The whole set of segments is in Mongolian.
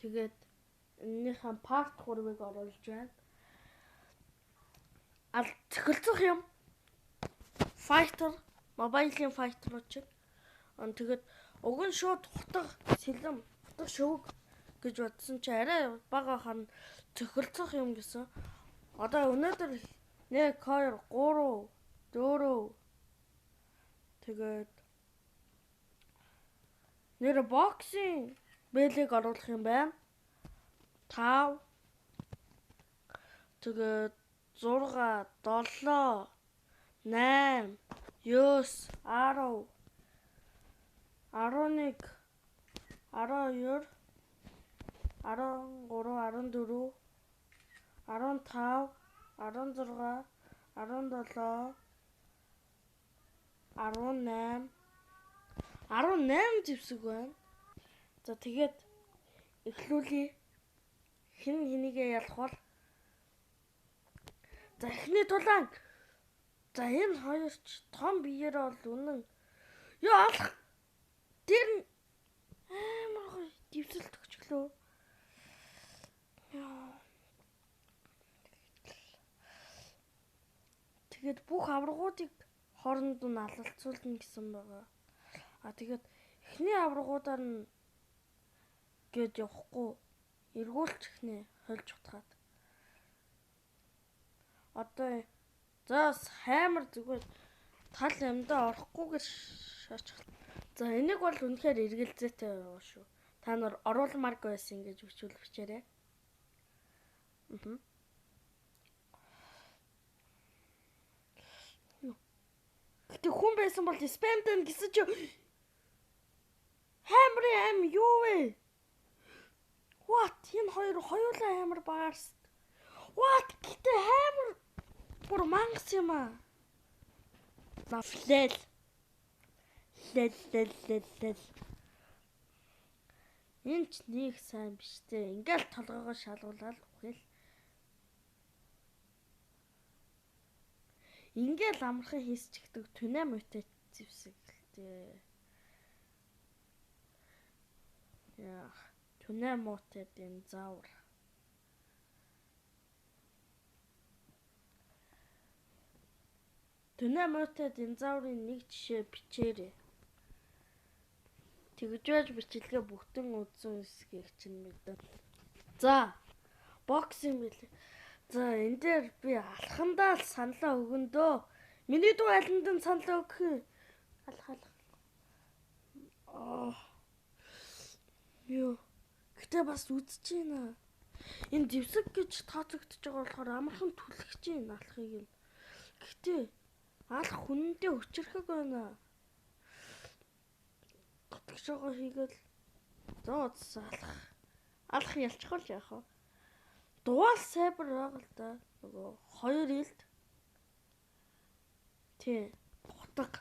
Тэгээд энэнийхээ part 3-ыг оруулж байна. Ал цохилцох юм. Fighter, mobile-ийн fighter чинь. Тэгээд уг нь шууд хутга сэлэм, хутга шөвг гэж бодсон чи арай бага хан цохилцох юм гэсэн. Одоо өнөөдөр 1 2 3 4 тэгээд нэр боксing бэлэг оруулах юм байна. 5 тэгээд 6 7 8 9 10 11 12 13 14 15 16 17 18 18 зэвсэг байна. За тэгээд эхлүүлье. Хэн хэнийгээ ялах бол? За эхний тулаан. За энэ хоёр ч том биеэр бол үнэн. Йоо алах. Тэр нь амар гоё дэвсэлт өгчлөө. Яа. Тэгээд бүх аваргуудыг хооронд нь алалцуулна гэсэн байгаа. А тэгээд эхний аваргуудаар нь гээд явахгүй эргүүлчих нэ хольж утгаад. Одоо за хаймар зүгээр тал юмдаа орохгүйгээр шаачих. За энийг бол үнэхээр эргэлзээтэй байгаа шүү. Та нар оруулмаар байсан гэж бичүүл бичээрэй. Гэтэ хүн байсан бол спамдан гэсэн чи хамрын ам юу вэ? What? Энэ хоёр хоёулаа амар баарс. What? Гэтэ хамар бүр мангас юм аа. Лавлэл. Лэл лэл лэл лэл. Энэ ч нэг сайн биш те. Ингээл толгоогоо шалгуулаад үхэл. Ингээл амархан хийсчихдэг түнэ муутай зэвсэг л дээ. Яах, түнэ муутай динозавр. Түнэ муутай динозаврын нэг жишээ бичээрэй. Тэгж байж бичлэгээ бүтэн үзсэн эсгийг чинь мэдэн. За, боксинг билээ. За энэ дээр би алхандаа л саналаа өгөн дөө. Миний дүү алинд нь саналаа өгөх юм. Алх алх. Аа. Йоо. Гэтэ бас үзэж байна. Энэ дэвсэг гэж тооцогдож байгаа болохоор амархан түлхэж байна алхахыг нь. Гэтэ алх хүндээ өчрөхөг байна. Дотгошоогоо хийгээл зоо алх. Алх ялчихвал яах вэ? Дуал сайбар байгаа л да. Нөгөө хоёр илд. Тий. Хутга.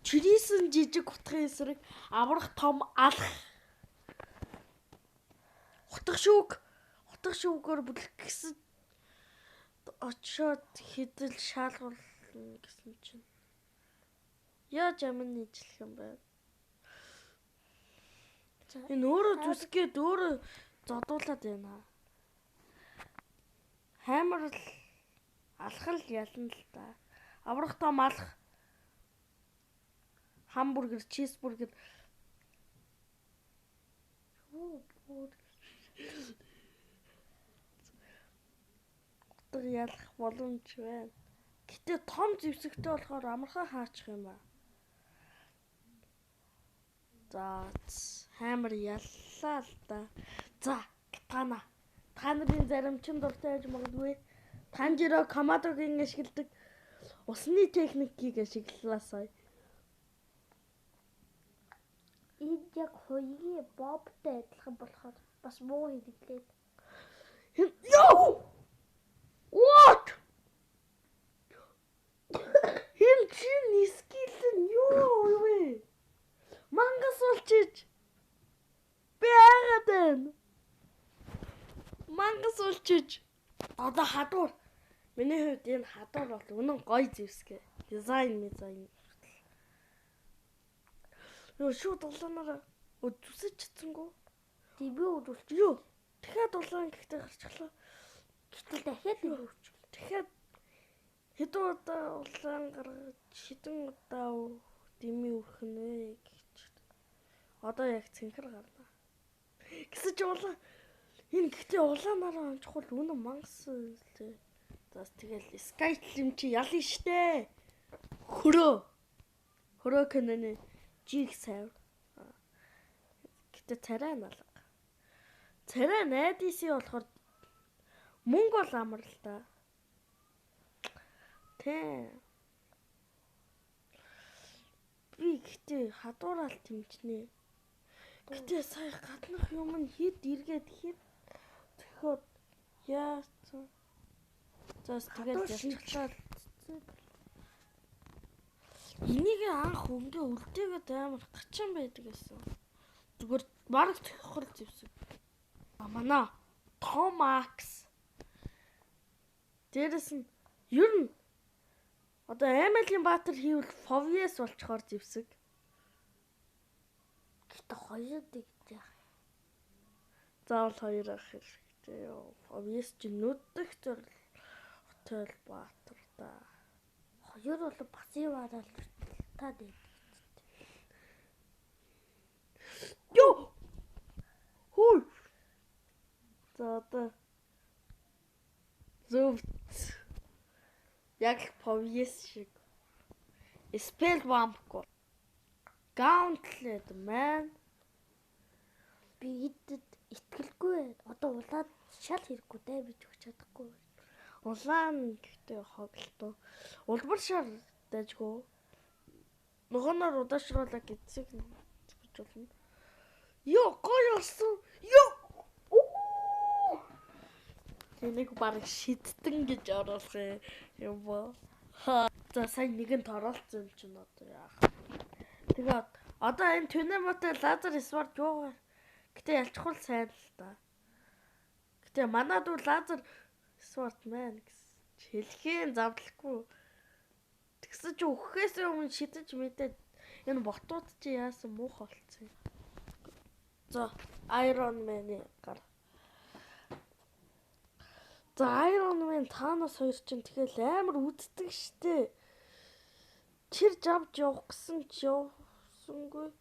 Чирийсэн жижиг хутгын эсрэг аврах том алх. Хутга шүүг. Хутга шүүгээр бүлэгсэн очиод хэдэл шаалгуулна гэсэн чинь. Яаж амин нийтлэх юм бэ? Энэ өөрөө зүсгээд өөрөө зодуулаад байна. Хаймар л алах л ялна л да. Аврах том алах. Хамбургер, чизбургер. Юу бүр. Утга ялах боломж байна. Гэтэ том зэвсэгтэй болохоор амархан хаачих юм ба. За, хаймар яллаа л да. За, катана. Та нарын зарим чин дуртай байж магадгүй. Танжиро Камадогийн ашигладаг усны техникийг ашиглалаа сая. Энэ яг хуйгийн бобтой адилхан болохоор бас муу хэрэглээд. Йоо! What? Энэ чин скил нь юу вэ? Мангас болчиж. Би айгаад байна. Мангас болчиж. Одоо хадуур. Миний хувьд энэ хадуур бол үнэн гоё зэвсгэ. Дизайн дизайн. Йоо шууд долооноор зүсэж чадсангүй. Дебют үзүүлчих. Юу? Дахиад улаан гэхдээ гарчглаа. Гэтэл дахиад нэг өвч. Дахиад хэдэн удаа улаан гаргаж хэдэн удаа дэмий өрөх нь вэ гэж. Одоо яг цэнхэр гарна. Гэсэн чи улаан энэ гэхдээ улаанаараа онцгүй үнэн мангас лээ. За тэгэл Skyrim чи ялна штэ. Хөрөө. Хөрөө киноны жиг сайв. Гэтэ царай налга. Царай найдисий болохоор мөнгө бол амар л та. Тэ. Би гэтээ хадуураал тэмчнэ. Гэтэ сая гаднах юм нь хэд эргээд хэд төхөөд яасан. За тэгэл ялчлаа. Энийг анх өнгө үлдээгээд амар гачин байдаг гэсэн. Зүгээр бараг төхөх л зэвсэг. Манай Томакс. Дээрэс нь ер нь одоо Аймалийн Баатар хийвэл Фовиес болчхоор зэвсэг. Гэтэ хоёр тэгж яах. Заавал хоёр ах хэрэгтэй ёо. Фовиес чи нүдэх зорилготой Баатар да. Хоёр бол бас юм араа л та дээ. Йоо. Хүй. За одоо зөв яг л Фовиес шиг. Spell Vamp. Gauntlet man. Би эдэд итгэлгүй байна. Одоо улаан шал хэрэггүй дээ би өгч чадахгүй. Улаан гэхдээ хоглолтоо. Улбар шар дайжгүй. Ногооноор удаашруулаа гэдсийг гэж болно. Йоо гоё болсон. Йоо. Тэнийг баг шидтэн гэж оруулах юм бо. За сая нэгэнт оролцсон юм чинь одоо яах. Тэгээд одоо энэ түнэмотой лазер свард юугаар гэтээ ялчхуул сайн л та. Гэтээ манай дүү лазер свард мэн гэсэн хэлхийн завдлахгүй. Тэгсэн чи өгөхөөс өмнө шидэж мэдээд энэ ботууд чи яасан муухай болцсон юм. За Iron Man-ы гар. За Iron Man Thanos хоёр чинь тэгэл амар үддэг штэ. Чир жавж явах гэсэн ч явсангүй.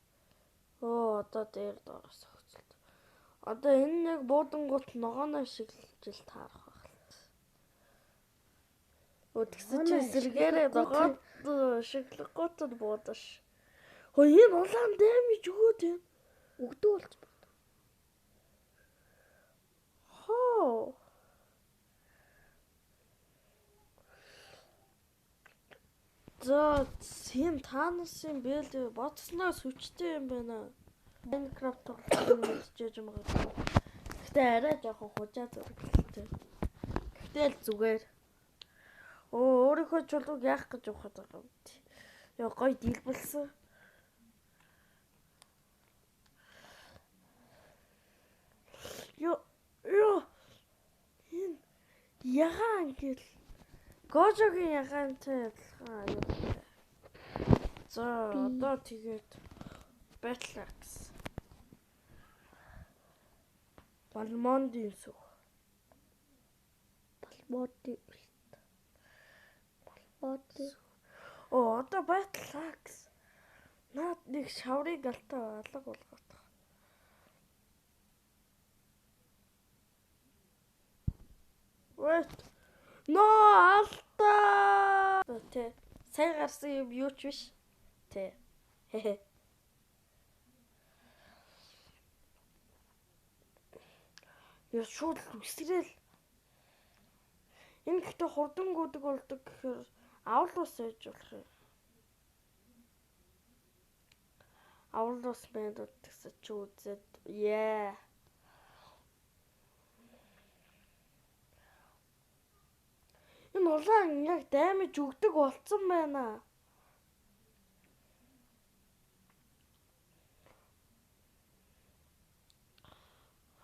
Оо одоо дээр доороос огцолт. Одоо энэ нэг буудангуут ногооноо шиг жил таарах байх л. Өө тэгсэн чи эсэргээрээ ногоон шиглэггүйтэд буудаш. Хөө энэ улаан дэмэж өгөөд юм. Өгдөг болж байна. Хоо. За тийм Thanos-ын бэлд бодсноос хүчтэй юм байна. Minecraft тоглох мэдчихэж магадгүй. Гэтэ арай жоохон хужаа зурагтай. Гэтэ л зүгээр. Өө өөрийнхөө чулууг яах гэж явах байгаа юм бэ? Яа гоё дийлбэлсэн. Йоо ёо энэ ягаан гэл Гожогийн ягаантай адилхан аюултай. За одоо тэгээд Battle Axe. Балмондын сүх. Балмондын үлт. Балмондын. Оо одоо Battle Axe. Наад нэг шаврыг алтаа алга болгох. Wait. Но алтаа. Тэ. Сайн гарсан юм юу ч биш. Тэ. Хэ. Яа шууд үсрээл. Энэ гэхдээ хурдан гүдэг болдог гэхээр авлуус ээж болох юм. Авлуус мэд гэсэн чи үзээд яа. Энэ улаан яг даймаж өгдөг болцсон байна.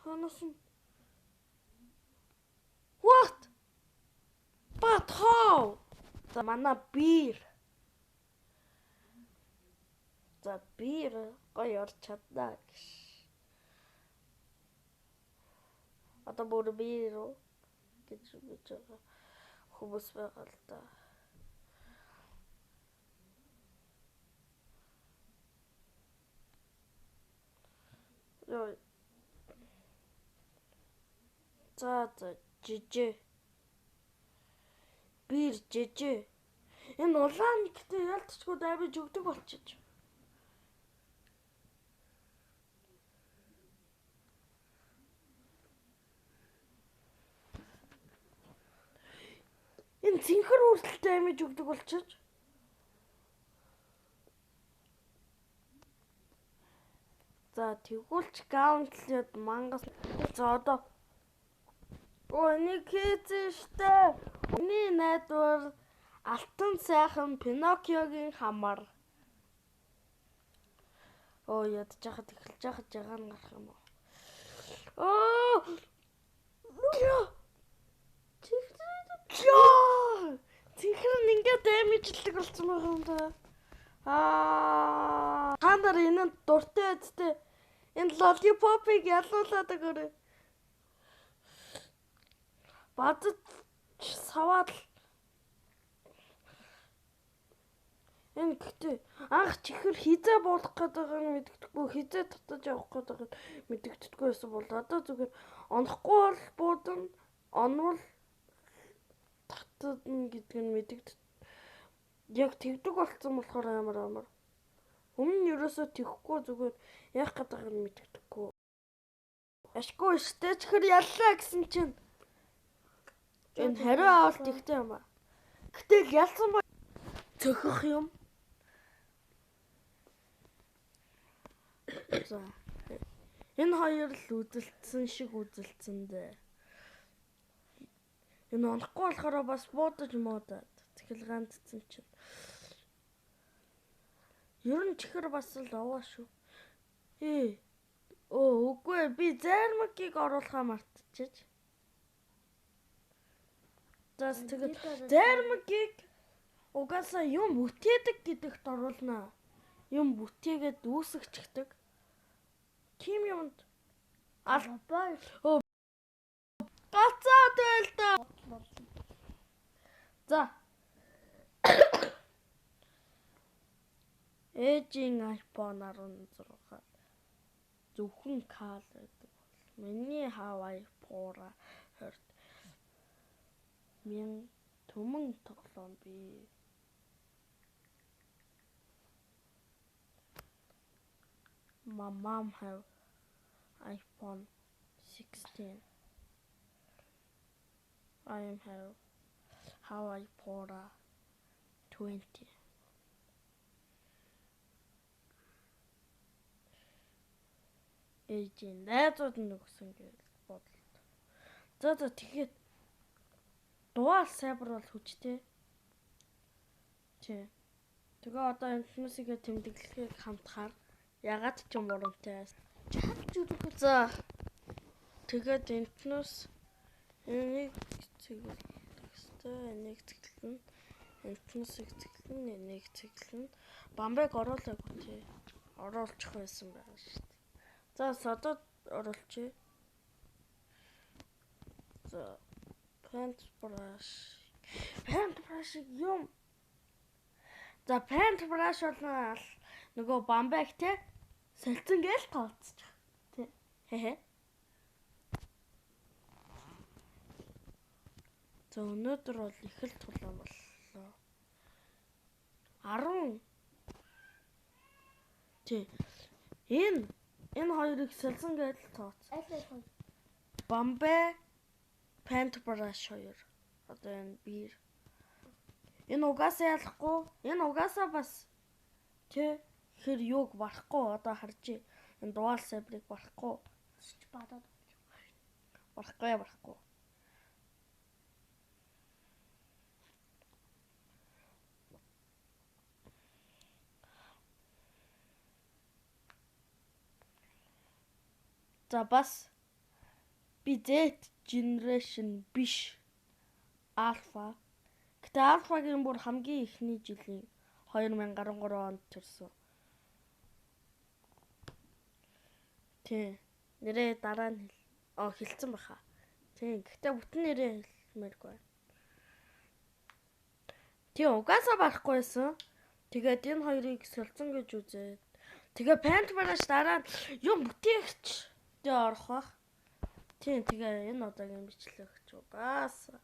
Ханаас нь What? But how? За манай бир. За бир гоё орч чаднаа гэж. Одоо бүр би рүү гэж биж байгаа хүмүүс байгаа л да. Йоо. За за жижээ. Бир жижээ. Энэ улаан гэтээ ялцчгүй дайвж өгдөг болчих. Энэ цэнхэр хүртэл даймж өгдөг болчих. За тэгүүлч гаунтлээд мангас. За одоо энийг хийсэн штэ. Миний найдвар алтан сайхан Пиноккиогийн хамар. Оо ядж хахад эхэлж хахад жагаан гарах юм уу? Оо! Цэнхэр нь ингээд дэмэжлдэг болсон байгаа юм да. Аа, та нар энэ дуртай үсттэй. Энэ лолипопыг ялуулаад өгөөрэй. Бадаж саваад энэ гэхдээ анх чихэр хизээ буулгах гээд байгааг нь мэддэхгүй, хизээ татаж явах гээд байгааг мэддэхгүй байсан бол одоо зүгээр онохгүй бол буудан онвол татна гэдг нь мэдэгд. Яг тэгдэг болсон болохоор амар амар. Өмнө нь ерөөсөө тэхгүй зүгээр яах гээд байгааг нь мэддэхгүй. Ашгүй штэ чихэр яллаа гэсэн чинь энэ хариу авалт ихтэй юм аа. Гэтэл ялсан ба цохих юм. За. Энэ хоёр л үзэлдсэн шиг үзэлдсэн дээ. Энэ онохгүй болохоор бас буудаж муудаад цахилгаандсан чинь. Ер нь чихэр бас л овоо шүү. Өө үгүй би зайрмагийг оруулахаа мартчихэж. За тэгээд зайрмагийг угаасаа юм бүтээдэг гэдэгт оруулнаа. Юм бүтээгээд үүсгчдэг. Тим юмд албаа. Өө гацаад байл та. За. Ээжийн iPhone 16 зөвхөн кал байдаг бол миний Hawaii Pura 20 мянга түмэн тоглоом би. My mom have iPhone 16. I am have Hawaii Pura 20. Ээжийн найзууд нь өгсөн гэж бодлоо. За за тэгэхэд дуал сайбар бол хүчтэй. Тий. Тэгээ одоо инфлюенсигээ тэмдэглэхийг хамтахаар ягаад ч юм урамтай. За тэгээд инфлюенс энийг цэглэх ёстой, энийг цэглэнэ. Инфлюенсийг цэглэнэ, энийг цэглэнэ. Бамбайг оруулаагүй тий. Оруулчих байсан байгаа шүү дээ. За содод оруулчих. За paint brush. Paint brush юм. За paint brush бол нөгөө бамбайг те солилцсон гээл тооцчих. Тэ. Хэ. За өнөөдөр бол их л тулаан боллоо. 10. Тэ. Энэ хоёрыг солисон гэдэл тооц. Бамбай paint brush хоёр. Одоо энэ биер. Энэ угаасаа ялахгүй. Энэ угаасаа бас тэ хэр юуг барахгүй одоо харж. Энэ дуал сайбрыг барахгүй. Бадаад. Барахгүй барахгүй. За бас би Z generation биш. Alpha. Гэтэ Alpha-гийн бүр хамгийн эхний жилийн 2013 онд төрсөн. Тий. Нэрээ дараа нь хэлсэн баха. Тийм. Гэхдээ бүтэн нэрээ хэлмээргүй байна. Тийм, угаасаа барахгүй байсан. Тэгээд энэ хоёрыг солилцсон гэж үзээд. Тэгээ Paintbrush дараа нь юм бүтээгч дээр орох бах. Тийм, тэгээ энэ удаагийн бичлэг ч угаасаа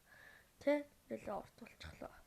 тэ нэлээ урт болчихлоо.